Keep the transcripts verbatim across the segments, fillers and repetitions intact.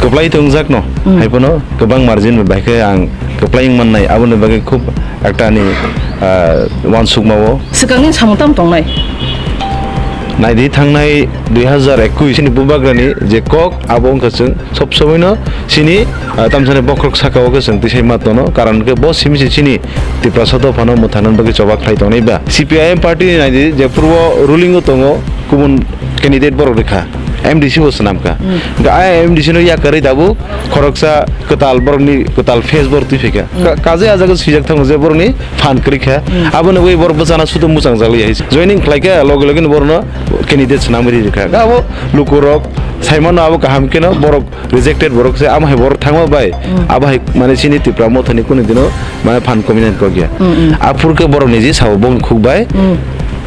Kwplai tongjakno, hmm, hai phano kwbang margin bai khe ang kwplai wng mannai, aboni bagwi khub ekta ani, ah, uansukma-o. Swkangni samung tamo tongnai? Naidi, thangnai dui hazar ekush ni Bubagrani je kok, abo wngkha chwng sob somoino chini, ah, tamsani bokhorok saka-o khe chwng tisai ma tono, karon khe bo simi se chini Tiprasa dophano mwthanani bagwi choba khlai tongnai ba. C P I M party ni naidi, je purbo ruling-o tongo, kubun candidate borok rikha, M D C bo swnamkha. Hmm. Hwnkhe a M D C no yakarwi tabuk khoroksa kwtal borokni kwtal face borok twi phaikha. Hmm. Ka-, kajai ah jaga swijak thango je borokni phan kwrwi kha. Hmm. Aboni bagwi borok bwchana sudo muchang jalwi hai. Joining khlaikha loge loge ni borokno candidate swnamwi rikha. Abo lukurok saimano abo kaham kheno borok rejected borok se, amo hai borok thangma bai. Hmm. Abo hai mane chini Tipra Mothani kunu dino mane phan kominani kok ya. Hmm, hmm. Aphur khe borok niji sabo bongni khuk bai. Hmm.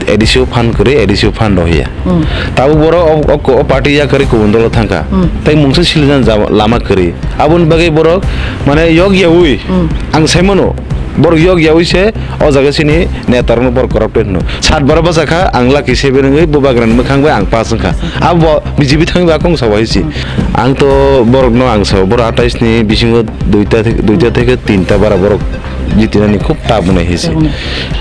A D C o phan kwrwi, A D C o phan rohya. Hmm. Tabuk borok o, o, o party yakarwi kubun dolo thangkha. Hmm. Tai mungsa silijan jama, lama kwrwi. Aboni bagwi borok mane yok yaui. Hmm. Ang saimano borok yok yaui se o jaga sini netarokno borok corrupted hino. Sat bara bachakha ang lucky seven wngwi Bubagrani mwkhang bai ang pass wngkha. Abo B J P thangwi ba kong sawa hisi. Hmm. Ang to borokno ang sao, borok atais ni bisingo duita thek-, duita theke tinta bara borok jitinani khub tabunai hisi. Tabunai.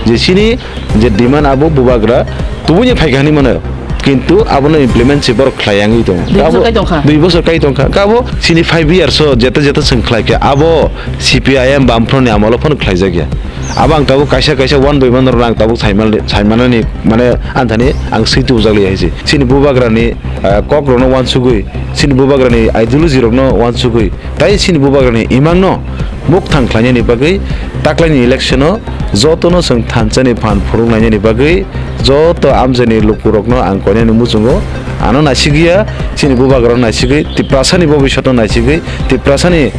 Je sini je demand abo Bubagra tubuni phaikha hinwi mano, kintu abono implement se borok khlai yangwi tongo. Dui bosor kai tongkha. Dui bosor kai tongkha. Kabo sini five years o jeta jeta chwng khlaikha, abo C P I M Bamfront ni amolo phano khlaijakya. Abo ang tabuk kaisa kaisa one by one rok ang tabuk saiman-, saimanani mane anthani ang swi tubujak liya hisi. Sini Bubagrani, ah, kok rokno uansugwi, sini Bubagrani ideology rokno uansugwi, tai sini Bubagrani imangno mukthang khlainani bagwi taklaini election o jotono chwng thansani phan phurung nainani bagwi joto amchaini lukurokno ang koinani muchungo ano naisigya, sini Bubagrano naisigwi, Tiprasani bobiswtno naisigwi, Tiprasani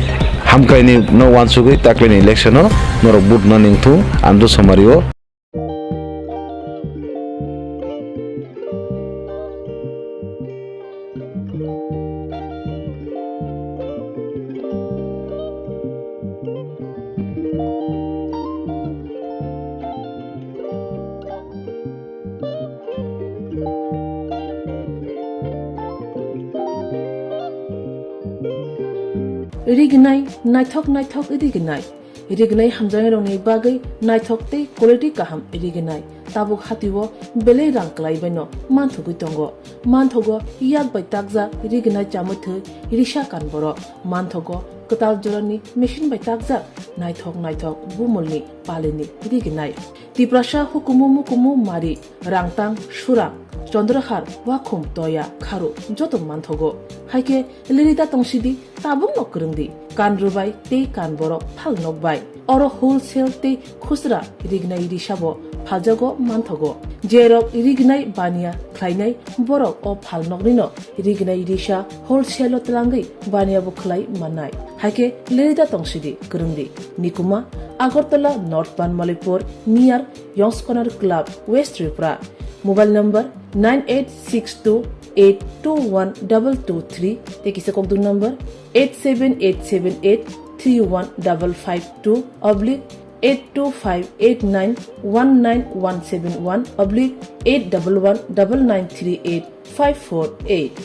hamkraini no uansugwi taklaini election o norok vote no ningthung, ang do somari o. Rignai, naithok naithok rignai. Rignai hamjaknairokni bagwi naithok tei quality kaham rignai. Tabuk hatio belai rang kwlaibaino manthogwi tongo. Manthogo yak bai takjak rignai chamwi thwi risa kan borok. Manthogo kwtal jorani machine bai takjak naithok naithok bumulni palini rignai. Tiprasa hukumu mukumu mari, rangtang, surang, chondrahar, wakhum, toya, kharu joto manthogo. Haikhe lirida tongsidi, tabukno kwrwngdi, kan rwbai tei kan borok phal nokbai. Oro wholesale tei khusra rignai risabo phaljago manthogo. Jerok rignai baniya khlainai borok o phal noknino rignai risa wholesale o twlangwi baniya bo khlai mannai. Haikhe lirida tongsidi, kwrwngdi. Nikuma, Agartala, North Banmalipur, near Yongs Corner Club, West Tripura. Mobile number nine eight six two eight two one double two three, tei kisa kokduk number eight seven eight seven eight three one double five two oblique eight two five eight nine one nine one seven one oblique eight double one double nine three eight five four eight.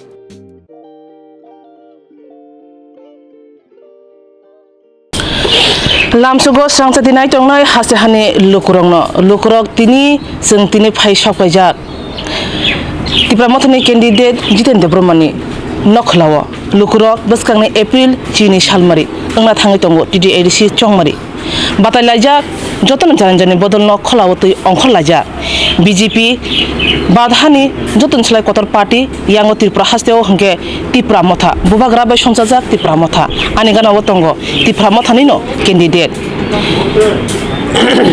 Lamsugo swrangsa dinai tongnai haste hani lukurokno. Lukurok tini chwng tini phai sok paijak. Tipra Mothani candidate Jiten Debbarmani nokhlao lukurok bwskangni April chini salmari wngna thangwi tongo T T A D C chongmari. Batai laijak, jotono jani jani bodolno kholao twi ongkhor laijak. B J P badhani jotoni slai kotor party yango Tripura hasteo hwnkhe Tipra Motha, Bubagra bai songchajak Tipra Motha. Ani gana o tongo Tipra Mothanino candidate.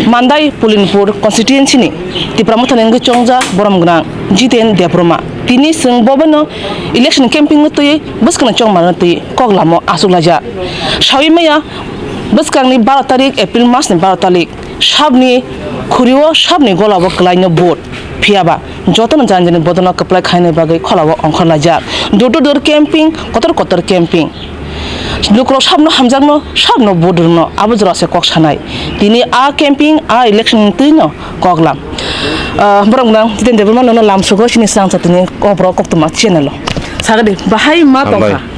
Mandai Pulinpur constituency ni Tipra Mothani wngwi chongjak borom gwnang Jiten Debbarma. Tini chwng bobono election camping no twi bwskangni chongmarno twi kok lamo aswk laijak. Sawi maya bwskangni baro tarik, April masni baro tarik, sabni khurio sabni golao kwlaino vote. Phiyaba jotono jani jani bodolno kwplai khaina bagwi kholao ongkhor laijak. Door to door camping, kotor kotor camping. Lukurok sabno hamjakno, sabno vote rwno, abo jora se kok sanai. Tini a camping, a election ni twino kok lam. Ah, borok nang Jiten Debbarma nono lamsugo sini swrangsa tini kokrok koktwma channel o. Sagadi, bahai ma tongkha? Hambai.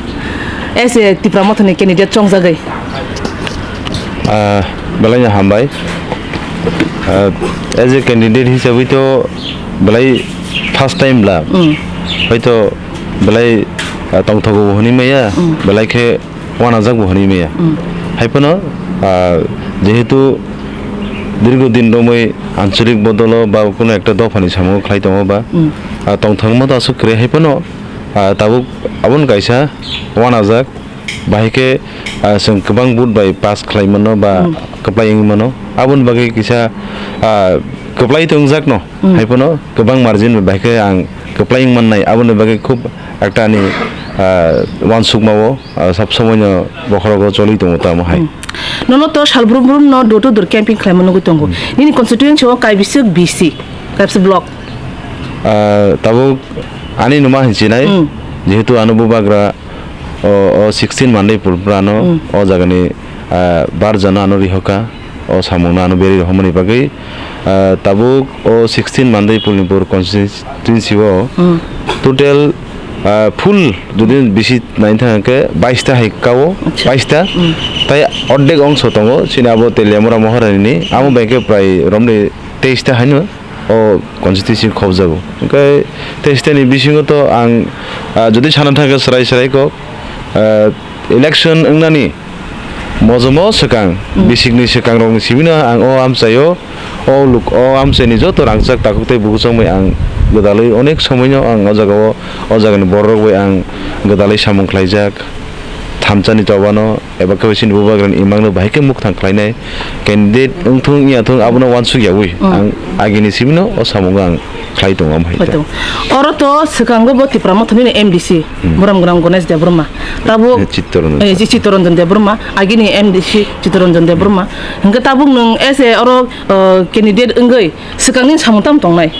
as a Tipra Mothani candidate chongjagwi? Ah, belai no hambai. Ah, as a candidate hisabwi to belai first time bla. Mm. Hoito belai, ah, tongthogo hwnwi maya, Mm. belai khe uanajak bo hwnwi maya. Mm. Hai phano, ah, jehetu dirgo din romwi ancholik bodolo ba kuno ekta dophani samungo khlai tongo ba, Mm. ah, tongthokma to aswk kwrwi hai phano, ah, tabuk aboni kaisa uanajak, bahai khe, ah, chwng kwbang vote bai pass khlai mano ba Mm. kwplai wngwi mano. Aboni bagwi kisa, ah, kwplai tongjakno Mm. hai phano kwbang margin bai bahai khe ang kwplai wng mannai. Aboni bagwi khub ekta ani, ah, uansukma o, ah, sab somoi no bokhorogo choli tongo tamo hai. Hmm. Nono to sal brum brum no door to door camping khlaima nugwi tongo. Hmm. Nini constituency o kaibiswk B C, kaibiswk block? Ah, tabuk ani numa hinchinai, Hmm. jehetu ano bubagra o, o sixteen Mandaipur prano Hmm. o jagani, ah, bar jano ano rihoka. O samungno ano berwi rohormani bagwi, ah, tabuk o sixteen Mandaipur ni Bor constituency o Hmm. total, ah, full jodi bisi naina thang khe bais ta hai kao, Acha. bais ta. Hmm. Tai ordek ongso tongo, chini abo Teliamura Maharani ni, amo bai khe prai romni teis ta haino o constituency khobjago. Hwnkhe teis ta ni bisingo to ang, ah, jodi sana thang khe chwrai chwrai kok, ah, election wngnani Mojomo swkang, Mm. bisikni swkangrokni sibino ang o amchaio, o luk-, o amchaini joto rangchak takhuk tei bukuchangbai ang gwdalwi onek somoino ang o jagao, o jagani bororok bai ang gwdalwi samung khlaijak. Thamsani chobano eba khe chini bubagrani imangno bahai khe mukthang khlainai. Candidate wngthung wngya thung abono uansuk yaui Mm. ang agini sibino o samungo ang khlai tongo, am hai Hoi ta. Tongo. Oro to swkango bo Tipra Mothani ni M D C, Hmm. Borom Gwnang Ganesh Debbarma. Tabuk, Eh, Chittaranjan. Eh, Chittaranjan Debbarma, agini M D C Chittaranjan Debbarma. Hwnkhe tabuk nwng as a oro, uh, candidate wngwi swkangni samung tamo tongnai?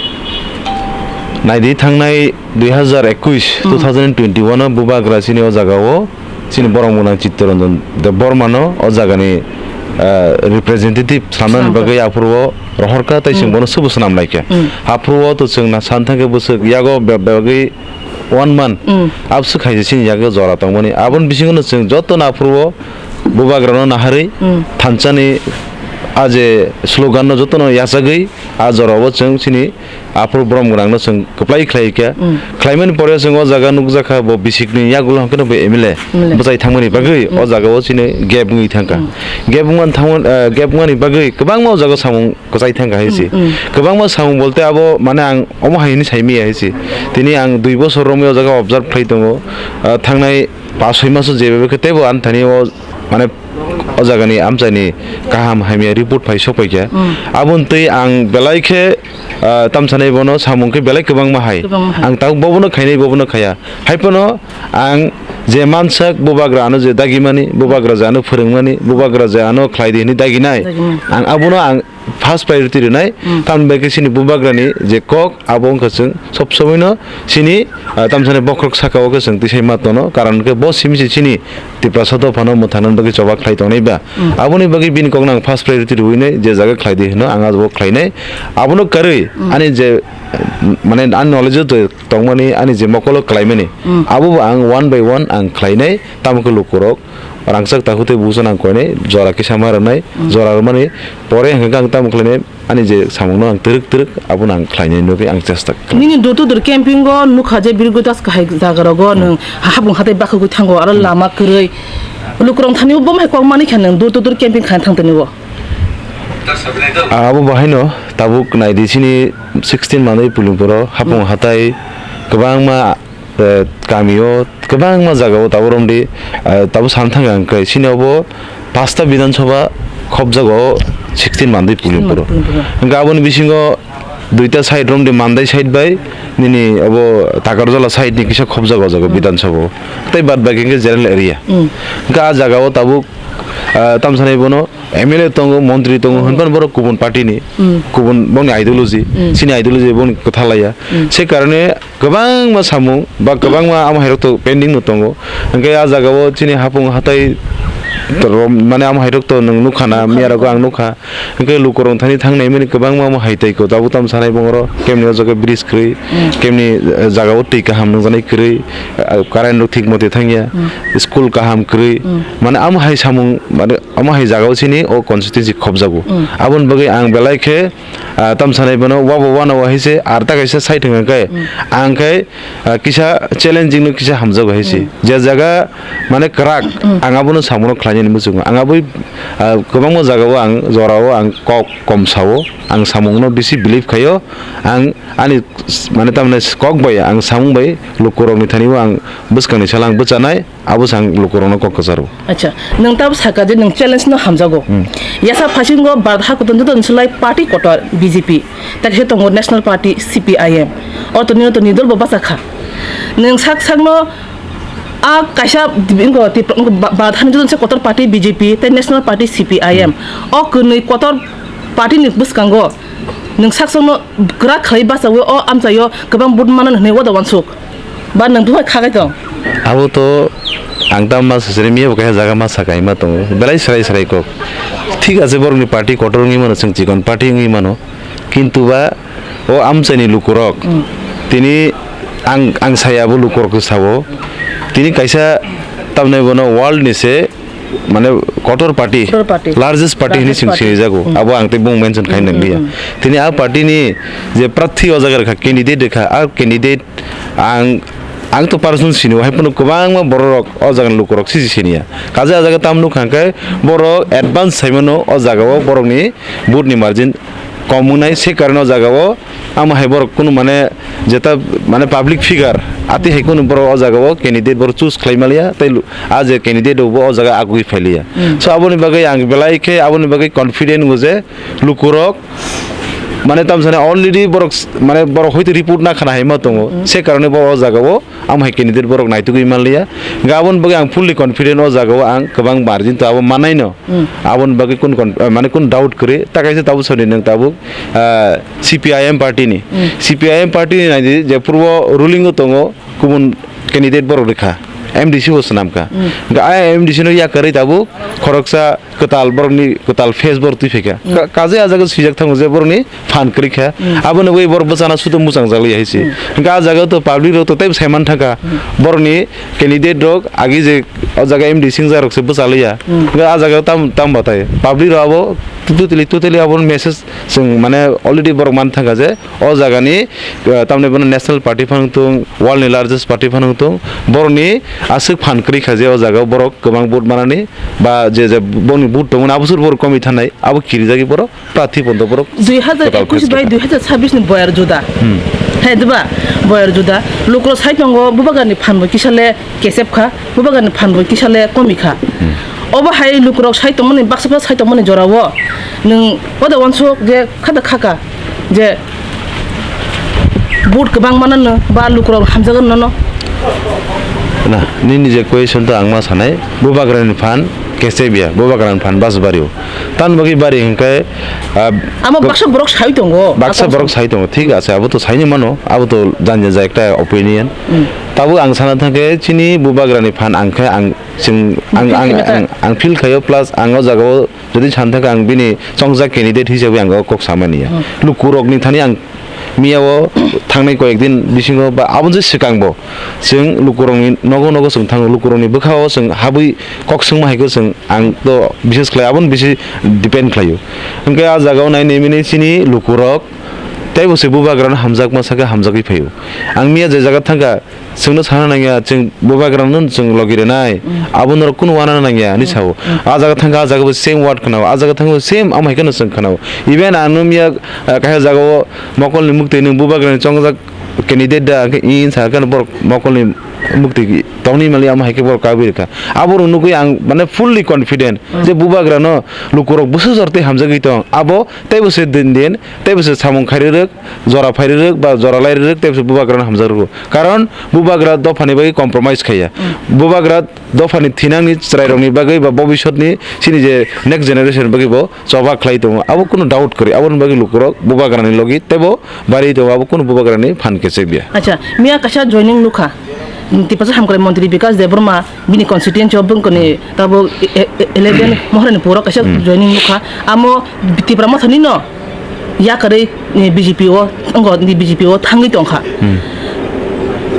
Naidi thangnai dui hazar ekush, Hmm. two thousand twenty-one o bubagra chini o jagao chini borok mwnang Chittaranjan Debbarmano o jagani, ah, representative swnamnani Swnamkha. Bagwi aphuru o rohorkha tei chwng Hmm. Bono swbo swnam laikha. Hmm. Aphuru o to chwng na san thangkhe bwswk yago be-, bagwi one month Hmm. abswk hai se chini yago jora tongmani. Aboni bisingo no chwng joto no aphuru o bubagrano naharwi Hmm. thansani a je slogan no joto no yachagwi a jora o chwng chini aphuru borom gwnangno chwng kwplai khlai kha. Mm. Khlaimani pore chwng o jaga nukjakha bo bisikni yagulo hwnkhe no bo M L A M L A. Bwchai thangmani bagwi Mm. o jagao chini gap wngwi thangkha. Mm. Gap wngmani thangmani, eh, gap wngmani bagwi kwbangma o jaga samung kwchai thangkha hai se. Mm, mm. Kwbangma samung bolte abo mane ang omo hai hwnwi sai manya hai se. Tini ang dui bosor romwi o jaga observe khlai tongo. Ah, thangnai pas soi maso jebe khe teibo ani thani o mane o jagani amchaini kaham hamya report phai sokphaikha. Mm. Aboni twi ang belai khe, ah, tamsanai bono samung khe belai kwbangma hai. Kwbangma hai. Ang tabuk bobono khainai, bobono khaya. Haiphano ang je mansak bubagra ano je dagimani, bubagra je ano phwrwngmani, bubagra je ano khlai di hwnwi daginai, Dagimani. Ang abono ang first priority rwnai, Hmm. tamni bai khe chini bubagrani je kok, abo wngkha chwng sob somoino chini, ah, tamsani bokhorok saka o khe chwng tisai ma tono, karon khe bo simi se chini Tiprasa dophano mwthangna bagwi choba khlai tongnai ba. Hmm. Aboni bagwi bini kokno ang first priority rwinai je jaga khlai di hwno, ang abo khlainai. Abono karwi Hmm. ani je, mane ani knowledge o tongmani, ani je mokolo klaimani, Hmm. abo bo ang one by one ang khlainai, tamo khe lukurok rangchak takhuk tei buchana ang koinai, jora kisa ma rwnai, Hmm. jora rwmani pore hwnkhe ang tamo khlainai, ani je samungno ang twrwk twrwk abono ang khlainai nugwi ang chesta khlai. Nini door to door camping o nukha je Birgwi Das kahai jaga rogo Hmm. nwng hapung hatai bakhugwi thango, aro Hmm. lama kwrwi. Lukurok thani bo hai kok mani kha nwng door to door camping khaina thang tani o. Abo bahaino tabuk naidi chini sixteen manwi puilingpuro hapung Hmm. hatai kwbangma eh, kamio kwbangma jagao tabuk romdi, eh, tabuk sana thangkha hwnkhe chini obo pasta Bidhan Sabha khobjago sixteen Mandai Puilingpuro. Puilingpuro. Hwnkhe aboni bisingo duita side romdi Mandai side bai nini obo Takarjala side ni kisa khobjago o jaga Hmm. Bidhan Sabha o. Tei bad baki hwnkhe general area. Hmm. Hwnkhe ah jagao tabuk, eh, tamsanai bono M L A tongo, montri tongo, Hmm. hwnphano borok kubun party ni, Hmm. kubun bongni ideology, Hmm. chini ideology bongni kwtha laiya. Hmm. Se karone kwbangma samung ba kwbangma amo hairok to pending no tongo. Hwnkhe ah jagao chini hapung hatai To rom-, mane amo hai rok to nwng nukha na, miya rok ang nukha. Hwnkhe lukurok thani thangnai mani kwbangma amo hai tei ko. Tabuk tamo sanai bongoro, kemni o jaga bridge kwrwi, kemni, eh, jaga o twi kaham nungjaknai kwrwi, eh, current rok thik mote thangya, school kaham kwrwi. Mane amo hai samung, mane amo hai jaga o chini o constituency khopjago. Aboni bagwi ang belai khe, ah, tamo sanai bono wabo wana wa hai se, ar ta kaisa side hwnkhe, ang khe, ah, kisa challenging no kisa hamjago hai se. Je jaga mane kwrak, ang abono samungo khlainani muchungo. Ang aboi, ah, kwbangma jagao ang jorao ang kok kom sao, ang samungno bisi believe khaio. Ang ani s-, mane tamni kok bai ang samung bai lukurokni thani o ang bwskangni sal ang bwchanai, abo se ang lukurokno kok kwcharo. Acha, nwng tabuk saka je nwng challenge no hamjago. Yasa phasingo Bharat hakutung joto ni slai party kotor B J P, tak se tongo National Party C P I M. O to nino to nidol bo bachakha. Nwng sak sakno a kaisa bini ko Tipra, ba, ba, thani judon se kotor party B J P tei National Party C P I M. O kwnwi kotor party ni bwskango nwng sak sakno kwrak khlai bachawi o amchaio kwbang vote manan hwnwi wada wansuk. Ba nwng buphai khagai tong. Abo to ang tam ma sesere miya bo kaisa jaga ma sakaima tongo. Belai serai serai kok. Thik ase borokni party kotor wngwi mano, chwng chikon party wngwi mano. Kintu ba o amchaini lukurok, tini ang, ang saya abo lukurok sao, tini kaisa tamni bono world ni se, mane kotor party, kotor party, largest party hini largest sing party. Sinijago. Abo ang tei bung mention khai nang liya. Tini a party ni je prarthi o jaga rwkha, candidate rwkha, a candidate ang, ang to personal sini o, hai phano kwbangma borok rok o jaga ni lukurok sisi siniya. Kaje a jaga tam nukha khe borok advance saimano o jaga o borokni vote ni margin kom wngnai, se karone o jaga o amo hai borok kunu mane jeta mane public figure ati hai kunu borok o jaga o candidate borok choose khlai maliya, tei lu-, a je candidate rok bo o jaga agugwi phailiya. So aboni bagwi ang belai khe aboni bagwi confident wngo je lukurok mane tam sani already borok s-, mane borok hoite report na khana hai ma tongo, se karone bo o jaga o amo hai candidate borok naitugwi manliya. Hingkhe aboni bagwi ang fully confident o jaga o ang kwbang margin to abo manai no. Aboni bagwi kun kon-, eh, mane kun doubt kwrwi. Ta kaisa tabuk sori nwng tabuk, ah, C P I M party ni. C P I M party ni naidi je purbo ruling o tongo kubun candidate borok rikha. M D C bo swnamkha. Hingkhe a M D C no yakarwi tabuk khoroksa kwtal borokni kwtal face borok twi phaikha. Ka-, kaje a jaga swijak thango je borokni phan kwrwi kha. Abono ui borok bwchana sudo muchang jak liya hai se. Hingkhe a jaga to public rok to tei sai man thangkha. Borokni candidate rok agi je o jaga M D C wngjakrok se bwchaliya. Hwnkhe a jaga tam, tam batai. Public rok abo totally, totally abo message chwng mane already borok man thangkha je o jagani, eh, tamni bono national party phano wngthung, world ni largest party phano wngthung, borokni aswk phan kwrwi kha je o jaga borok kwbang vote manani ba je, je boni vote tongmani abo sur borok komwi thanai abo kirijagwi borok. Prarthi pondo borok. Dui hazar ekush bai dui hazar sabbish ni boyar juda. Hmm. Hai diba? Boyar juda. Lukurok sai tongo, bubagrani phan bo kisa le kesep kha, bubagrani phan bo kisa le komi kha. Hmm. Obo hai lukurok sai tongmani, baksa baksa sai tongmani jora o nwng oda wansuk je khada khaka je vote kwbang manano ba lukurok hamjago nono. Na, nini je question to ang ma sanai, bubagrani phan kesep ya, bubagrani phan bas bari o. Tan bagwi bari hwnkhe, ah, amo baksa borok sai tongo, baksa borok sai tongo, thik ase, abo to saini mano, abo to jani ja ekta opinion. Hmm. Tabuk ang sana thangkhe chini bubagrani phan ang khe ang, chwng, ang, ang, ang, ang feel khayo, plus ang o jaga o jodi san thangkhe ang bini chongjak candidate hisabe ang o kok samani ya. Hmm. Lukurokni thani ang miya o thangnai koyek din bisingo ba aboni swkang bo chwng lukurokni nogo nogo chwng thango, lukurokni bwkha o chwng habwi kok swngma hai khe chwng Ang to bises khlai aboni bisi depend khlaio. Hwnkhe a jagao nai nai mini chini lukurok teibo se bubagrano hamjakma sakhe hamjagwi phaio. Ang miya je jaga thangkha, chwngno sana nangya, chwng bubagrano chwng logi rwnai, abo norok kunu uanana nangya hinwi sao. A jaga thangkha, a jagabo same word khwnao, a jaga thangkha same amo hai kheno chwng khwnao. Even ano miya, ah, kaisa jagao mokolni muktwi nwng bubagrani chongjak candidate da, hwnkhe in sa khe borok mokolni muktwi tongni mali amo hai khe borok kabui rwkha. Aborok nugui ang mane fully confident je bubagrano lukurok bwswk jor tei hamjagwi tong. Abo teibo se din din, teibo se samung khai rwrwk, jora phai rwrwk ba jora lai rwrwk, teibo se bubagrano hamjak rwgo. Karon bubagra dophani bagwi compromise khaiya. Bubagra dophani thinangni chwrairokni bagwi ba bobisotni chini je next generation bagwi bo choba khlai tongo, abo kunu doubt kwrwi, aboni bagwi lukurok bubagrani logi teibo bari tongo, abo kunu bubagrani phan kesek ya. Acha, miya kaisa joining nukha, Tiprasa Hamkrai Montri Bikash Debbarma bini constituency o bwngkoni tabuk e-, e-, eleven Maharani Pura kaisa Hmm. joining nukha. Amo Tipra Mothani no yakarwi, eh, B J P o, ongo ni B J P o thangwi tongkha. Hmm.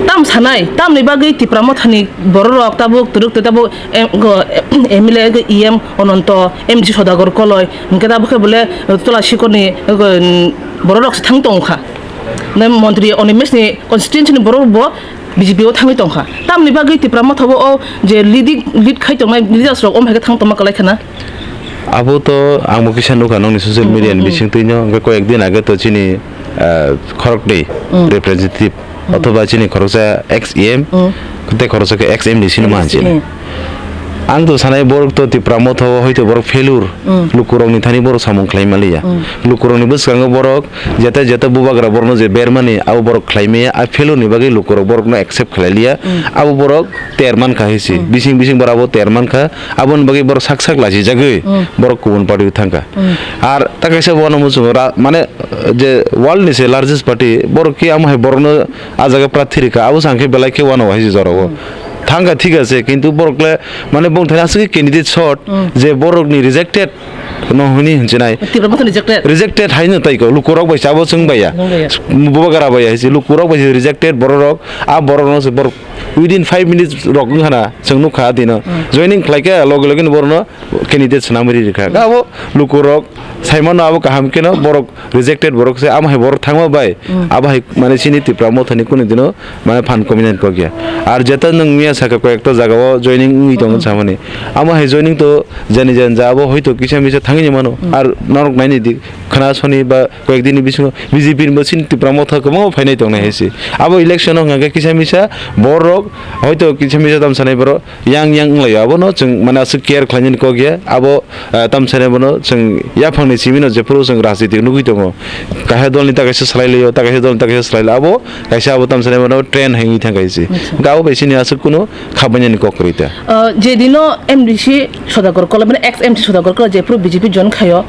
Tam sanai, tamni bagwi Tipra Mothani bororok tabuk twrwk twi tabuk em-, go, M L A go E M Ononto, M D C Sodagar Koloi, hwnkhe tabuk khe bole, eh, Tola Sikorni, eh, go, mm, bororok se thang tongkha. Nai montri Animesh ni constituency ni borok bo B J P o thangwi tongkha. Tamni bagwi Tipra Motha bo o je leading, lead khai tongnai leaders rok om hai khe thang tongma kwlai khana. Abo to ang bo kisa nukha nokni social Hmm, media ni hmm, hmm. bisingtwi no, hwnkhe koyek din age to chini, ah, khoroknwi Hmm. representative Hmm. othoba chini khoroksa ex E M Hmm. tei khoroksa khe ex M D C no Ex M D C, manchini. hmm. Ang to sanai borok to Tipra Motha o hoito borok failure. Hmm. Lukurokni thani borok samung khlai maliya. Hmm. Lukurokni bwskango borok Jeta jeta bubagra borokno je bermani abo borok khlai maya, a failure ni bagwi lukurok borokno accept khlai liya, Mm. abo borok ter mankha hai se. Mm. Bising bising borok abo ter mankha, aboni bagwi borok sak sak lachijagwi Mm. borok kubun party o thangkha. Mm. Ar ta kaisa bono muchungo ra-, mane, je world ni se largest party, borok ki amo hai borokno a jaga prathi rikha, abo se ang khe belai khe uanao hai se jorao. Mm. Thangkha thik ase, kintu borok le mane bongthani aswk candidate short, Mm. je borokni rejected no hwnwi hwnchwnai. Tipra Motha rejected. Rejected haino tei ko, lukurok bai se abo chwng bai ya. Nung bai ya. Bubagra bai ya, hai se lukurok bai se rejected bororok, a borokno se borok within five minutes rok wng khana chwng nukha dino. Hmm. Joining khlai khe loge loge no borokno candidate swnamwi ri rikha. Hmm. Abo lukurok saimano abo kaham khe no borok rejected borok se, amo hai borok thangma bai, Hmm. abo hai mane chini Tipra Mothani kunu dino mane phan kominani kok ya. Ar jeta nwng miya saka koyekta jagao joining wngwi tongo Hmm. samani. Amo hai joining to jani jani ja abo hoito kisa misa thangwi mano. Hmm. Ar norok naini di khna soni ba koyek dini bisingo B J P ni bo chini Tipra Motha kwbangma phainai tongnai hai se. Abo election o hwnkha khe kisa misa borok hoito kisa misa tam sanai borok yang yang wnglaio. Abono chwng mane aswk care khlainani kok ya. Abo, ah, tam sanai bono chwng yaphangni simi no jephuru chwng rajniti nugwi tongo. Kaisa dolni ta kaisa salai laio, ta kaisa dolni ta kaisa salai laio. Abo kaisa abo tam sanai bono trend hai wngwi thang kaisa. Acha. Hwnkhe abo bai chini aswk kunu khabainani kok kwrwi ta. Ah, je dino M D C Sodagar Koloi, mane ex M C Sodagar Koloi jephuru B J P join khaio,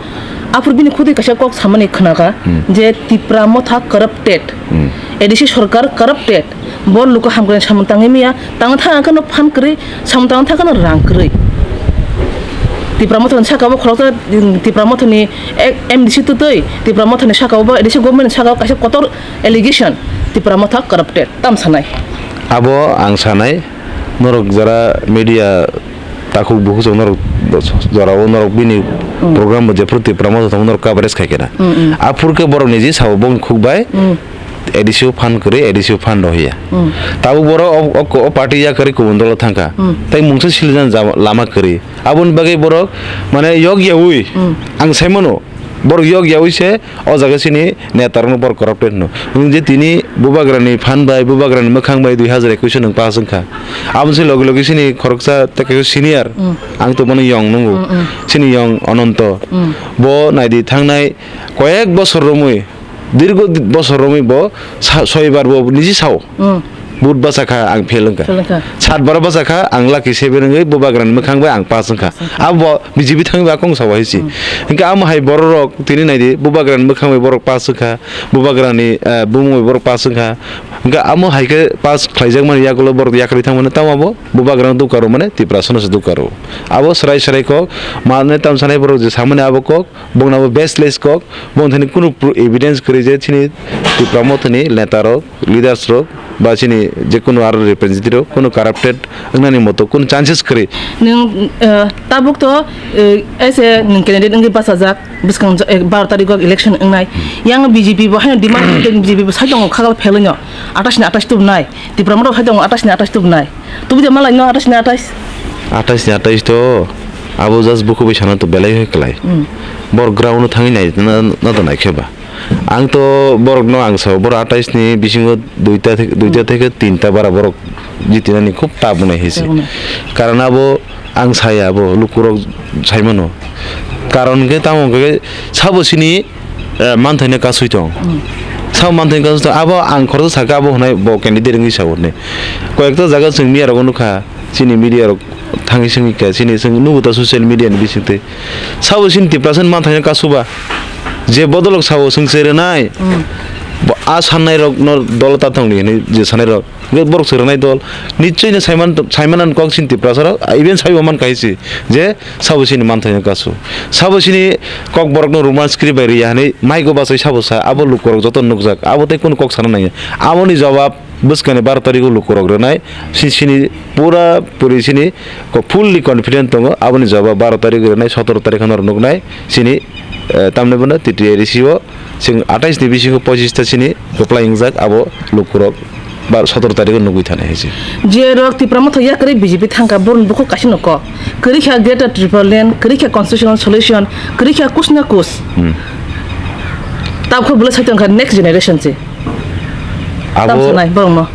aphuru bini khudui kaisa kok samani khnakha Hmm. je Tipra Motha corrupted, Hmm. A D C sorkar corrupted. Bo luku hamkrai samung tangwi maya, tangna thang khe no phan kwrwi, samung tangna thang khe no rang kwrwi. Tipra Motha ni saka bo khoroksa, Tipra Motha ni M D C twtwi, Tipra Motha ni saka bo A D C government ni saka kaisa kotor allegation, Tipra Motha corrupted, tam sanai. Abo ang sanai, norok jara media takhuk bukhuk chwng norok jorao norok bini Mm. program bo jephuru Tipra Motha tongma norok coverage khai khe na. Mm, mm. Aphuru khe borok niji sabo bongni khuk bai Mm. A D C o phan kwrwi, A D C o phan rohya. Mm. Tabuk borok o, o, o party yakarwi kubun dolo thangkha. Mm. Tai mungsa siljak lama kwrwi. Aboni bagwi borok mane yok yaui Mm. ang saimano borok yok yaui se o jaga sini neta rokno borok corrupted hwno. Nwng je tini bubagrani phan bai, bubagrani mwkhang bai dui hazar ekwis o nwng pass wngkha. Aboni se loge loge sini khoroksa tei kaisa senior, Mm. ang to bono yong nungo. Mm, mm. Sini yong Ononto. Mm. Bo naidi thangnai koyek bosor romwi, dirgo di-, bosor romwi bo sa-, soibar bo niji sao. Mm. Vote bachakha ang fail wngkha. Fail wngkha. Sat bar bachakha ang lucky seven wngwi bubagrani mwkhang bai ang pass wngkha. Pass wngkha. Abo B J P thangwi ba kong sao hai se. Mm. Hwnkhe amo hai bororok tini naidi bubagrani mwkhang bai borok pass wngkha. Bubagrani, eh, bumung bai borok pass wngkha. Hwnkhe amo hai khe pass khlaijakmani yagulo borok yakarwi thangmani tamo abo bubagrano dukaro mane Tiprasano se dukaro. Abo swrai swrai kok mane tamsanai borok je samani abo kok. Bongni abo baseless kok, bongni thani kunu pro-, evidence kwrwi je chini Tipra Mothani neta rok, leaders rok, ba chini je kunu aro representative rok, kunu corrupted wngnani moto kunu chances kwrwi. Nwng, eh, tabuk to, eh, as a nwng candidate wngwi bachajak, bwskang jo-, eh, baro tarikh o election wngnai. Yang B J P bo haino demand B J P bo sai tongo khagal phelwi no, atais ni atais tubunai. Tipra Motha hai tongo atais ni atais tubunai. Tubuja malai no atais ni atais. Atais ni atais to abo just buku bai sana to belai hoi klai. Hmm. Bor ground no thangwi nai na, na to nai khe ba. Ang to borok no ang sao, borok atais ni bisingo duita thek-, duita Hmm. theke tinta bara borok jitinani khub tabunai hai se. Tabunai. Karon abo ang saya abo lukurok saimano. Karon hwnkhe tamo hwnkhe sabo sini eh, manthaino kasui tong. Mm. Sabo manthaino kasui tong. Abo ang khoroksa sakha abo hwnai bo candidate wngwi sa hwnwi. Koyekta jaga chwng miya rogo nukha, chini media rok thangwi swngwi kha, chini chwng nugo ta social media ni bisingtwi. Sabo chini Tiprasa ni manthaino kasuba. Je bodolok sabo chwng se rwnai. Mm. Bo a sannai rok no dolo ta tongdi hwnwi je sanai rok. Hwnkhe borok se rwnai dol, nichoi no saiman, saiman kok sini Tiprasa rok, even saibo man kaisi je sabo sini manthai no kasu. Sabo sini kok borok no Roman script bai riya hinui maigo bachai sabo sa, abo lukurok joto nukjak, abo tei kunu kok sana nangya. Aboni jawab bwskani baro tarikh o lukurok rwnai, si-, sini pura puri sini ko-, fully confident tongo, aboni jawab baro tarikh o rwnai, sotoro tarikh o norok nuknai, sini, eh, tamni bono T T A D C o chwng atais ni bisingo pochis ta sini reply wngjak, abo lukurok ba sotoro tarikh o nugwi thani hai se. Je rok Tipra Motha yakarwi B J P thangkha, borokni bukhuk kaisa no kok. Kwrwi kha Greater Tipraland, kwrwi kha constitutional solution, kwrwi kha kus na kus. Hmm. Tabukhe bwlai sai tongkha next generation se. Abo tam sanai borokno.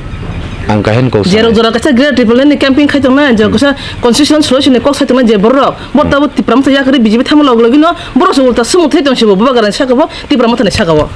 Ang kahen kok je rok sanai. Jora kaisa Greater Tipraland ni camping khai tongnai, je kaisa constitutional solution ni kok sai tongnai je borok. Bo Hmm. Tabuk Tipra Motha yakarwi B J P thangma log logino borok se ulta sumuk thai tong se bo Bubagra ni saka bo Tipra Motha ni saka o.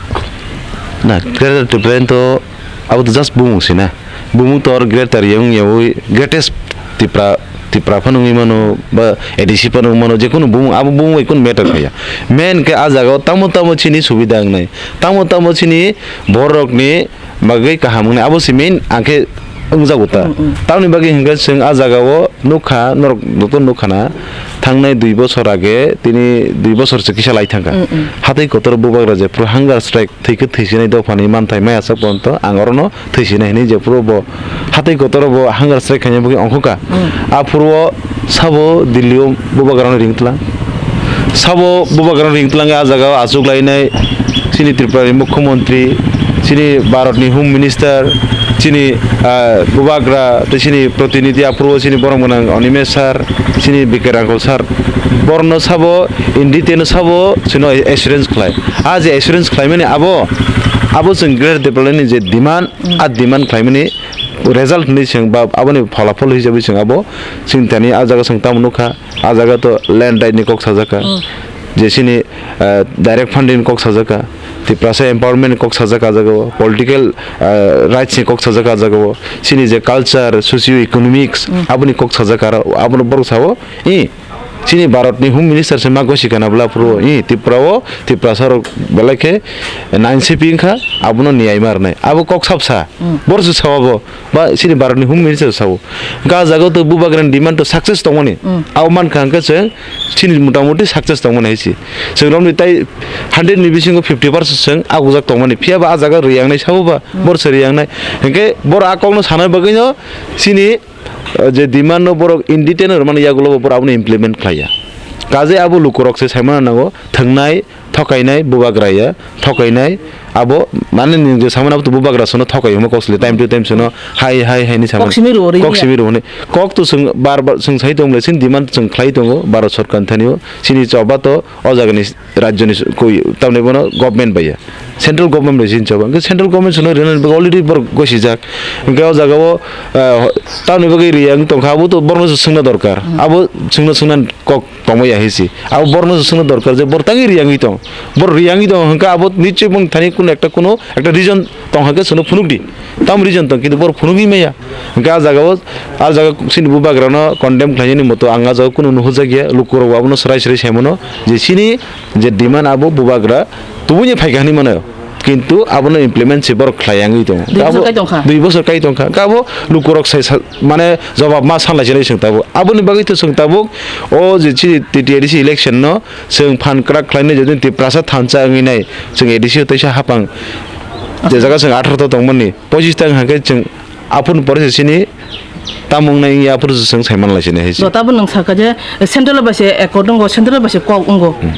Na, Greater Tipraland to abo to just bumung se na. Bumung to or Greater yang yawi greatest Tipra, Tipra phano wngwi mano ba A D C phano wngwi mano, je kunu bumung, abo bumung bai kunu matter khaya. Main khe a jaga o tamo tamo chini subida wngnai, tamo tamo chini borok ni bagwi kaham wngnai, abo se main ang khe wngjago ta. Mm, mm. Tamoni bagwi hwnkhe chwng a jaga o nukha, norok joto nukha na, thangnai dui bochor age, tini dui bochor se kisa lai thangkha. Mm, mm. Hatwi kotor Bubagra jephru hunger strike, thwikhe thwisinai dophani manthai maya sak ponto ang orono thwisinai hinui jephru bo hatwi kotor bo hunger strike khaina bagwi ongkhoka. Mm. Aphuru o sabo Delhi o Bubagrano ring tlang. Sabo Bubagrano ring tlang a jaga o achuk lainai chini Tripura ni Mukhyamantri, chini Bharat ni Home Minister, chini, ah, Bubagra, tei chini protinidhi aphuru o chini borom gwnang Animesh sir, chini B K Rangkhol sir. Borokno sabo, Indi teno sabo, chwngno assurance khlai. A je assurance khlaimani abo, abo chwng Greater Tipraland ni je demand, Mm. a demand khlaimani result hinwi chwng ba aboni pholapol hisabe chwng abo chwng thani a jaga chwng tamo nukha, a jaga to land right ni kok sajaka. Mm. Je chini, eh, direct funding ni kok sajaka, Tiprasa empowerment ni kok sajaka a jaga o, political, eh, rights ni kok sajaka a jaga o, chini je culture, socio economics, Mm. aboni kok sajaka aro abono borok sao, i, chini Bharat ni Home Minister se ma gosi kana bwla phuru, i, Tripura o, Tiprasa rok belai khe nine C P wngkha, abono niyai ma rwnai. Abo kok sap sa. Mm. Bor se sao abo. Ba chini Bharat ni Home Minister sao. Ga jaga to Bubagra ni demand to success tongmani. Mm. Abo man kha hwnkhe chwng chini motamuti success tongmani hai se. Chwng romni tai hundred ni bisingo fifty percent chwng agujak tongmani. Phiya ba a jaga riyangnai sao ba, Mm. bor se riyangnai. Hwnkhe bor a kokno sanai bagwi no chini, uh, je demand no borok in detail no rwmani yagulo bo borok abono implement khlaiya. Kaje abo lukurok se saimano nango, thwngnai, thokainai, Bubagra ya, thokainai, abo, mane, nwng je samani abo to Bubagra sono thokai hwnma kok sili, time to time sono, hai, hai, hai ni samani. Kok simi rwo, rwi Kok ya. Simi rwo hwnwi. Kok to chwng bar bar chwng sai tong le, chini demand chwng khlai tongo, Bharat Sarkar ni thani o, chini choba to o jaga ni rajyo ni s-, koi, tamni bono government bai ya. Central government bai chini choba. Hwnkhe central government sono rina already borok gosijak. Hwnkhe o jaga o, ah, tamni bagwi riya wng tongkha, abo to borokno swngna dorkar. Hmm. Abo chwngno swngna kok tongma ya hai se. Abo borokno swngna dorkar je bor tangwi riyangwi tong. Bor riyangwi tong hwnkhe abo nichoi boni thani kuno ekta, kuno ekta reason tong hwnkhe chwngno phunukdi. Tam reason tong kintu bor phunukgwi maya. Hwnkhe a jagao, a jaga chini Bubagrano condemn khlainani moto ang a jaga kuno nuhujak ya. Lukurok abono swrai swrai saimano je chini je demand abo Bubagra tubuni phaikha hinwi mano. Kintu abono implement se borok khlai yangwi tongo. Dui bosor Abo kai tongkha. Dui bosor kai tongkha. Hwnkhe abo lukurok sai sa-, mane jobab ma sanlai sinai chwng tabuk. Aboni bagwi to chwng tabuk o je chini T T A D C election no chwng phan kwrak khlainai, jodi Tiprasa thansa wngwi nai chwng A D C o teisa hapang je jaga chwng atharo ta tongmani pochis ta wngkha khe chwng aphuru pore se chini tamo wngnai wngya aphuru se chwng sai manlai sinai hai se. Jotabo nwng sakha je central bai se accord wngo, central bai se kok wngo. Hmm.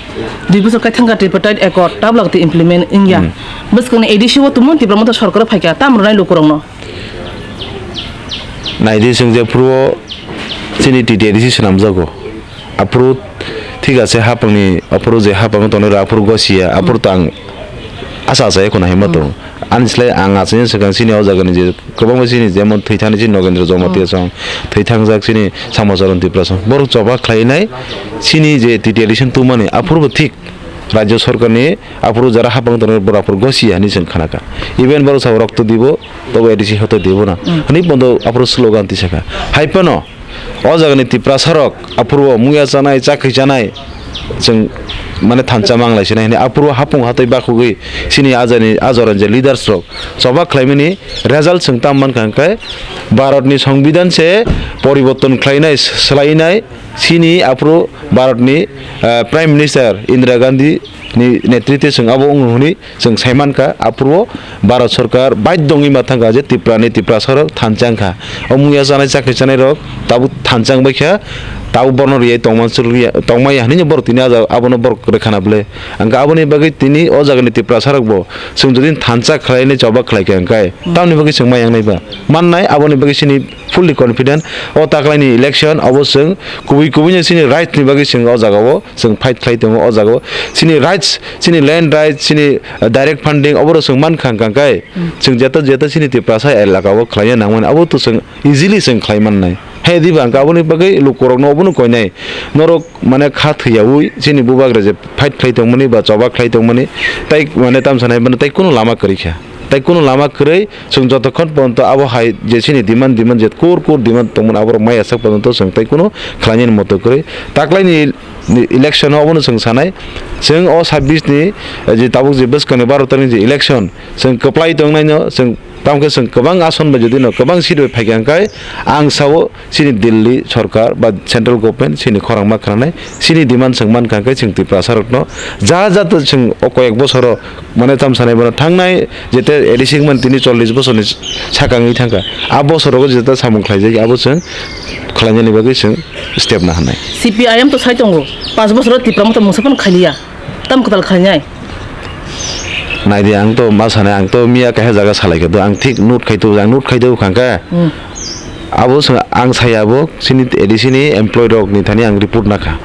Dui bosor kai thangkha tripartite accord, tabla kwtwi implement wngya. Hmm. Bwskangni A D C o tumung Tipra Motha sorkar o phaikha, tamo rwnai lukurokno? Naidi chwng je phuru o chini T T A D C swnamjago. Aphuru thik ase hapangni, aphuru je hapang tongnai rok aphuru gosiya, aphuru to ang asa asa ekhno haima tongo. Ani slai ang achaini swkang chini o jagani je kwbangma chini jemon thwi thani chini Nogendra Jamatia song, thwi thangjak chini Samacharan Tripura song. Borok choba khlainai chini je T T A D C tumani aphuru bo thik. Rajya Sarkar ni aphuru jara hapang tongnai borok aphuru gosiya hinwi chwng khanakha. Even borok sabo rokto dibo, tobo A D C hoto dibo na. Mm. Hinwi bondo aphuru slogan tisakha. Hai phano o jagani Tiprasa rok aphuru o muya chanai, chakri chanai, chwng mane thansa manglai sinai hwnwi aphuru hapung hatwi bakhugwi chini ajani ajorani je leaders rok choba khlaimani result chwng tam mankha hwnkhe Bharatni Songbidan se poriborton khlainai, swlainai, chini aphuru Bharatni, eh, Prime Minister Indira Gandhi ni netritwe chwng abo wng hwnwi chwng sai mankha, aphuru o Bharat Sorkar baidhyo wngwi ma thangkha je Tripura ni Tiprasa rok thansa wngkha. O muya chanai chakri chanai rok tabuk thansa wngbaikha, tabuk borno riyai tongma chwlya, tongmaya hwnwi borok tini abono borok rwkhana bwle. Hwnkhe aboni bagwi tini o jagani Tiprasa rokbo chwng jodi thansa khlainai choba khlaikha hwnkhe tamni bagwi chwng maya wngnai ba mannai, aboni bagwi chini fully confident. O taklaini election obo chwng kubui kubui no chini rights ni bagwi chwng o jaga o chwng fight khlai tongo. O jaga o chini rights, chini land rights, chini, uh, direct funding obo rok chwng mankha hwnkhe chwng jeta jeta chini Tiprasa elaka o khlaiya nangmani abo to chwng easily chwng khlai mannai. He diba hwnkhe aboni bagwi lukurokno obono koinai norok mane kha thwiyaui chini bubagra je fight khlai tongmani ba choba khlai tongmani tai mane tamsa nai mano tai kunu lama kwrwi kha. Tai kunu lama kwrwi chwng jotokhon porjonto abo hai je chini demand, demand je kur kur demand tongmani aborok maya sak porjonto chwng tai kunu khlainani moto kwrwi. Taklaini election o obono chwng sanai, chwng o sabbish ni, eh, je tabuk je bwskangni baro tarikni je election chwng kwplai tongnaino chwng tamokhe chwng kwbang ason bai jodi no kwbang seat bai phaikha hwnkhe ang sao chini Delhi sorkar ba central government chini khorang ma khwnanai, chini demand chwng mankha hwnkhe chwng Tiprasa rokno ja ja to chwng o koyek bosoro mane tam sanai bono thangnai jete A D C wngmani tini chollish bosorni sakang wngwi thangkha. A bosorogo jeta samung khlaijak abo chwng khlainani bagwi chwng step na hwnai. C P I M to sai tongo, panch bosoro Tipra Motha mungsa phano khailiya, tam kwtal khainai. Naidi, ang to ma sanai, ang to miya kaisa jaga salai khe do, ang thik note khai to, ang note khai do khangkha. Hmm. Abo swng ang saya abo chini A D C ni employee rok ni thani ang report nakha.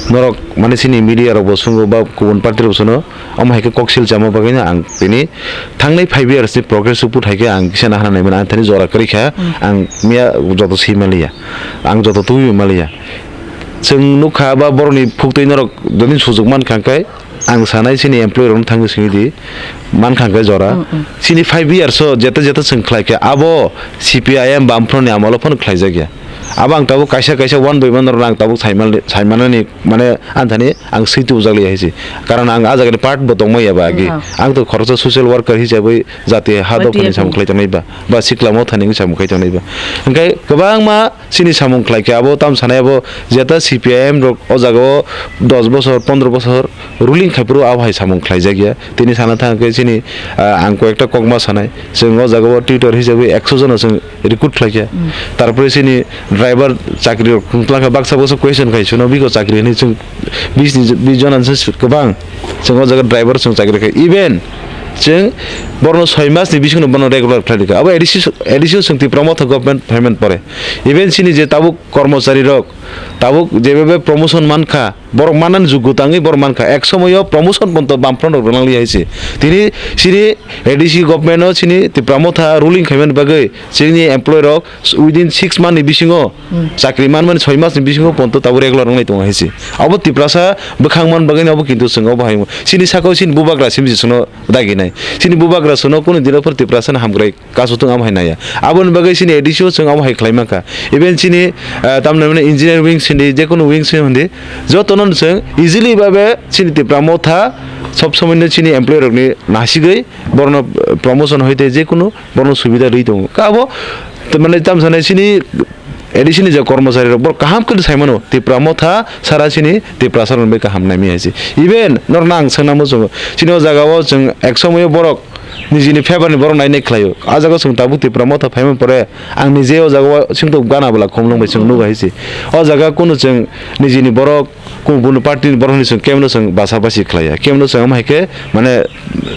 Norok mane chini media rok bo swngo ba kubun party rok sono, omo hai khe kok sil chama bagwi no ang tini thangnai five years ni progress report hai khe ang kisa nahana nai mano, ang thani jora kwrwi kha, hmm, ang miya joto swi maliya, ang joto tubui maliya. Chwng nukha ba borokni phuktwi norok jodi sujok mankha hwnkhe, ang sanai chini employee rokno thangwi swngwi di, mankha hwnkhe jora. Mm, mm. Chini five years o jeta jeta chwng khlai kha, abo C P I M Bamfront ni amolo phano khlaijak ya. Abo ang tabuk kaisa kaisa one by one rok ang tabuk saiman-, saimanani mane anthani ang swi tubujak liya hai se. Karon ang ah jagani part bo tongmaya ba agi. Mm, ah. Ang to khoroksa social worker hisabai jati ha dophani samung khlai tongnai ba, ba sikla mothani samung khlai tongnai ba. Hwnkhe kwbangma chini samung khlai khe abo tam sanai abo jeta C P I M rok o jaga o dos bosor, pondro bosor ruling khai phuru abo hai samung khlai jak ya. Tini sana thang khe chini, ah, ang koi ekta kokma sanai. Chwng o jaga o tutor hisabai ekso jona chwng recruit khlai kha. Hmm. Tarpore chini driver chakri rok khung tlang kha baksa baksa question khai suno biko chakri hinwi chwng bis ni, bis jona se kwbang. Chwng o jaga driver chwng chakri khai. Even chwng borno soi mas ni bisingo bono regular khlai kha. Abo A D C, A D C o chwng Tipra Motha government phaimani pore. Even chini je tabuk kormochari rok, tabuk jebebe promotion mankha, borok manani juggo tangwi borok mankha. Ek somoyo promotion ponto Bamfront rok rwnang li hai se. Tini chini A D C government o chini Tipra Motha ruling khaimani bagwi chini employee rok within six month ni bisingo, hmm, chakri manmani soi mas ni bisingo ponto tabuk regular wngnai tongo hai se. Abo Tiprasa bwkhang man bagwi abo kintu chwng obo hai chini saka o chini bubagra simi se chwngno daginai. Chini bubagra chwngno kunu dino phor Tiprasa no hamkrai kasu thung amo hai naiya. Aboni bagwi chini A D C o chwng amo hai khlai mankha. Even chini, ah, tamni hwnmani engineer wing sindi, jekunu wing sindi, jotono chwng easily babe chini Tipra Motha sob somoino chini employee rokni nasigwi borokno, eh, promotion hoite jekunu borokno subida rwi tongo. Ka abo, to mane tam sanai chini A D C ni je kormochari rok borok kaham khe sai mano, Tipra Motha sara chini Tiprasa rok bai kaham nai mi hai se. Even norok nang swngna muchungo. Chini o jaga o chwng ek somoyo borok nijini favour ni borok nai nai khlaio. A jaga chwng tabuk Tipra Motha phaima pore ang nije o jaga o chwngto gana bwla khumlwng bai chwng nukha hai se. O jaga kunu chwng nijini borok, kunu party ni borok ni chwng kebo no chwng basa basi khlaiya. Kebo no chwng omo hai khe mane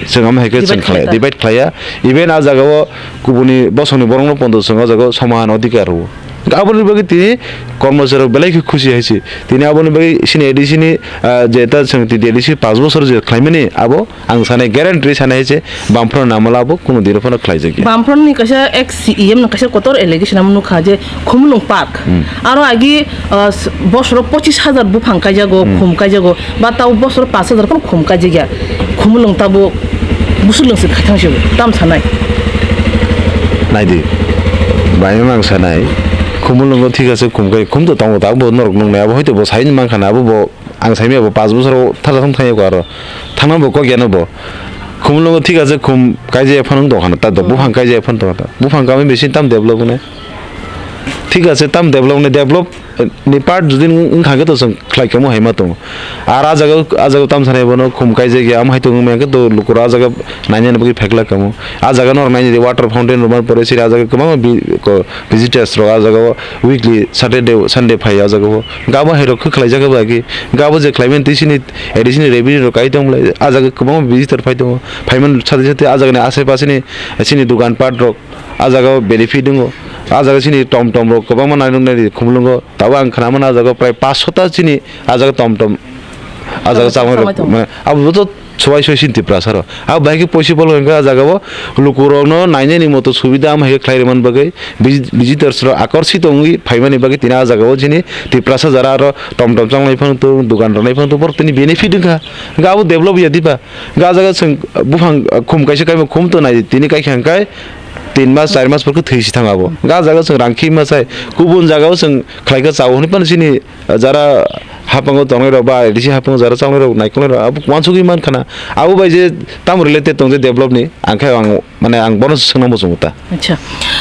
chwng omo hai khe chwng khlaiya, debate khlaiya. Even a jaga o kubuni bosong ni borok no pondo chwng o jaga o soman adhikar rwo. Aboni bagwi tini kormochari rok belai khe khusi hai se. Tini aboni bagwi chini A D C ni, ah, je ta chwng tini A D C panch bosor je khlaimani abo Ang sanai guarantee sanai hai se Bamfront ni amolo abo kunu dino phano khlaijakya. Bamfront ni kaisa ex C E M ni kaisa kotor allegation amo nukha je Khumulwng Park. Hmm. Aro agi, ah, s-, bosoro pochis hajar buphang kaijago, hmm, khum kaijago, ba tabo bosoro panch hajar phano khum kaijakya. Khumulwng tabo busulwng se khaithang se tam sanai. Naidi, bai mang sanai. Khumulwngo thik ase khum kai, khum to tongo, tabo norok nungnai abo hoito bo sai mankha na abo bo Ang saimaya bo panch bosor o tharsa thang thangya ko aro. Thangna bo kok yano bo. Khumulwngo thik ase khum kaijaya phano wng tongkha na ta do. Hmm. Buphang kaijaya phano tongkha ta. Buphang kami bisin tam develop wngnai. Thik ase tam develop wngnai, develop ni part jodi wng-, wngkha khe to chwng khlai kamo hai ma tongo. Ar ah jaga, ah jaga tam sanai bono khum kaijak ya, am hai tongo meng khe to lukurok ah jaga nainani bagwi pheklak kamo. Ah jaga norok nainani water fountain rwmani pore siri ah jaga kwbangma bi-, ko-, visitors rok ah jaga o weekly Saturday, Sunday phai ah jaga o. Gabo hai rok khe khlaijak ba ki, gabo je khlaimani twi sini additional revenue rok kai tong bwlai. Ah jaga kwbangma visitor phai tongo. Phaimani sate sate ah jagani asai pasani sini dukan pat rok ah jaga o benefit wngo. Ah jaga sini tom tom rok kwbangma nainok nai khumulwngo. Tabuk ang khna mano ah jaga prai paanch sota chini ah jaga tom tom ah jaga chama rok mane abo to swbai swbai sini Tiprasa rok. Abo bahai khe possible hwnkhe ah jaga o lukurokno nainani moto subida ama hai khe khlai rwmani bagwi visi-, visitors rok akorsit wngwi phaimani bagwi tini ah jaga o chini Tiprasa jara aro tom tom changlai phano tongo, dukan rwnai phano tongo, borok tini benefit wngkha. Hwnkhe abo develop ya diba? Hwnkhe ah jaga chwng buphang khum kaisa kaima khum to nai tini kaikha hwnkhe tin mas, char mas pore khe thwi si thang abo. Ga jaga chwng rang khi ma sai, kubun jaga o chwng khlai khe chao hwnwi phano chini jara hapango tongnai rok ba A D C hapango jara changnai rok naikolnai rok abo uansugwi man khana. Abo bai je tamo related tong je develop ni, ang khe ang mane ang bono swngna muchungo ta. Acha.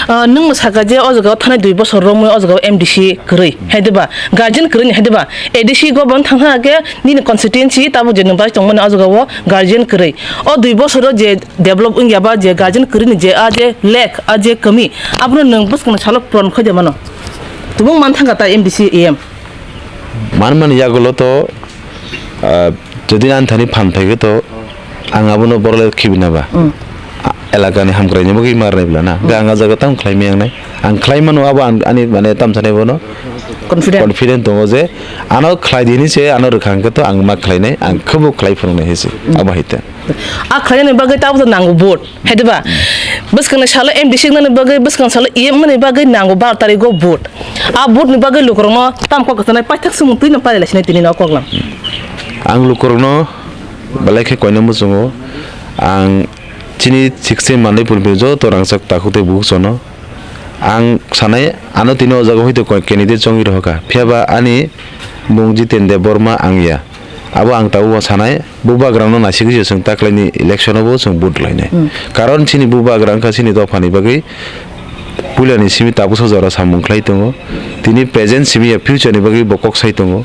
Ah, nwng saka je o jaga o thanai dui bosor romwi o jaga o M D C kwrwi, hai diba? Guardian kwrwi ni, hai diba? A D C government thang thang khe nini constituency tabuk je nwng bai tongmani o jaga o guardian kwrwi. O dui bosoro je develop wngya ba je guardian kwrwini je a je lack, a je kami, abono nwng bwskangni salo puron khaide mano. Tubung man thangkha ta M D C A M. Manmani yagulo to, ah, jodi ani thani phan phaikhe to ang abono borok le khibina ba. Mm. Ah, elakani hamkraini bagwi ma rwnai bwla na. Mm. Hwnkhe ang ah jaga tamo khlai maya wngnai. Ang khlai mano abo ang ani mane tamsani bono Confident. Confident tongo je ano khlai di hinwi se ano rwkha hwnkhe to ang ma khlainai, ang khe bo khlai phunuknai hinwi se. Mm. Abo hai ta. A khlainani bagwi tabuk to nango vote, hai diba? Bwskangni salo M D C wngnani bagwi, bwskang salo E M wngnani bagwi nango baro tarikgo vote. A vote ni bagwi lukurokno tamo kok kwchanai paithak swngmung twino pailai sinai tini no koklam. Ang lukurokno belai khe koina muchungo. Ang chini sixteen manwi purbi joto rangchak takhuk tei bukhuk sono. Ang sanai ano tini o jaga hoite koi candidate chongwi rohorkha. Phiyaba ani mung Jiten Debbarma ang ya. Abo ang tabuk bo sanai, bubagrano naisigwi se chwng taklaini election o bo chwng vote lainai. Hmm. Karon chini bubagra wngkha chini dophani bagwi puilani simi tabuksa jora samung khlai tongo. Tini present simi ya future ni bagwi bo kok sai tongo.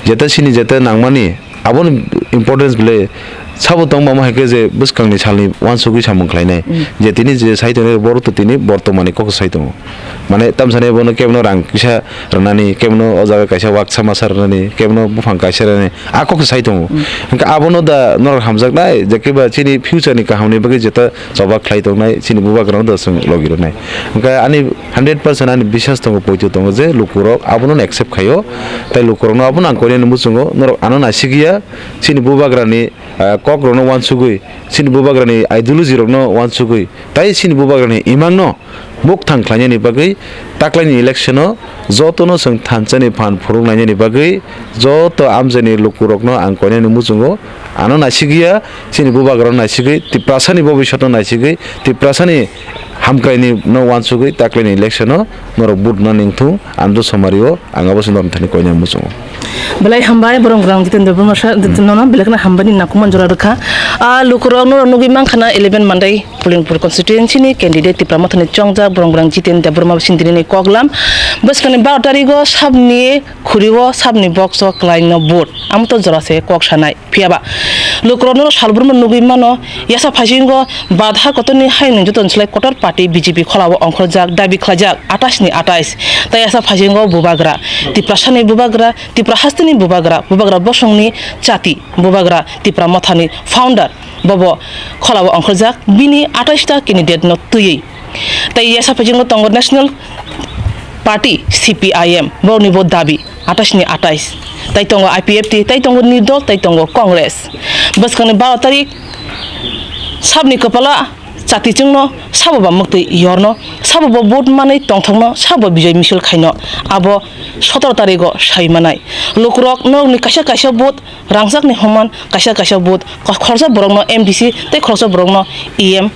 Jeta chini jeta nangmani aboni importance belai sabo tongma hai khe je bwskangni salni uansugwi samung khlainai. Hmm. Je tini je sai tongo borok to tini bortomani kok sai tongo. Mane tamsani bono kebono rang kisa rwnani, kebono o jaga kaisa waksa masa rwnani, kebono buphang kaisa rwnani, a kok sai tongo. Mm. Hwnkhe abono da norok hamjaknai, je khe ba chini future ni kahamni bagwi jeta choba khlai tongnai, chini bubagrano da chwng logi rwnai. Hwnkhe ani hundred percent ani biswas tongo, poito tongo je lukurok abono accept khaio, tei lukurokno abono ang koinani muchungo, norok ano naisigya, chini bubagrani, ah, kokrokno uansugwi, chini bubagrani ideology rokno uansugwi, tei chini bubagrani imangno mukthang khlainani bagwi taklaini election o jotono chwng thansani phan phunuk nainani bagwi joto amchaini lukurokno ang koinani muchungo ano naisigya, chini bubagrano naisigwi, Tiprasani bobiswtno naisigwi, Tiprasani hamkraini no uansugwi taklaini election o norok vote no ningthung, amdo somari o ang abo se norok thani koinani muchungo. Belai hambai, borok rang Jitendra Debbarma sir, nono belai kheno hambai ni nakhumani jora rwkha. Ah, lukurok norok nugwi mankha na eleven Mandai Pulinpur constituency ni candidate Tipra Mothani chongjak borok rang Jiten Debbarma sindiri ni koklam. Bwskangni baro tarigo sabni khuri o sabni box o kwlai no vote. Amo to jora se kok sanai. Phiyaba lukurokno salbrumno nugwi mano, yasa phaisingo badha kotorni haino joto swlai kotor party B J P kholao ongkhorjak, dabi khlaijak atais ni atais. Tai yasa phaisingo bubagra, Tiprasani bubagra, Tipra hasteni bubagra, bubagra bosongni chati, bubagra Tipra Mothani founder, bobo kholao ongkhorjak bini atais ta candidate no twiwi. Tai yasa phaisingo tongo National Party, C P I M, borokni bo dabi atais ni atais. Tai tongo I P F T, tai tongo Nirdol, tai tongo Congress. Bwskangni baro tarik sabni kwpala chatichwngno sabo ba mwktwi yorno, sabo bo vote manwi tongthokno, sabo bijoi misil khaino abo sotoro tarigo sai manai. Lukurok norokni kaisa kaisa vote rangchakni homan, kaisa kaisa vote ko-, khoroksa borokno M D C tei khoroksa borokno E M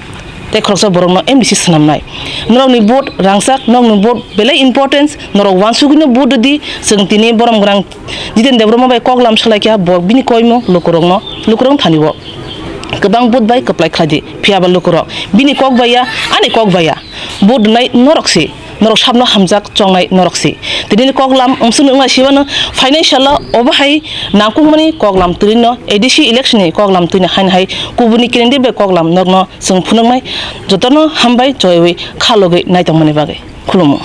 tei khoroksa borokno M D C swnamnai. Norokni vote rangchak, norokni vote belai importance, norok uansugwino vote rwdi, chwng tini borom gwnang Jiten Debbarma bai koklam salaikha, bo bini koimung lukurokno, lukurokni thani-o kwbang vote bai kwplai khlaidi, phiyaba lukurok bini kok bai ya, ani kok bai ya, vote rwnai norok se. Norok sabno hamjak chongnai norok se. Tinini koklam wngsukni wngna sibano financial o obo hai nangkukmani koklam twino A D C election ni koklam twino haino hai kubuni candidate bai koklam norokno chwng phunuknai. Jotono hambai joywi kha logwi naitongmani bagwi. Khulumo.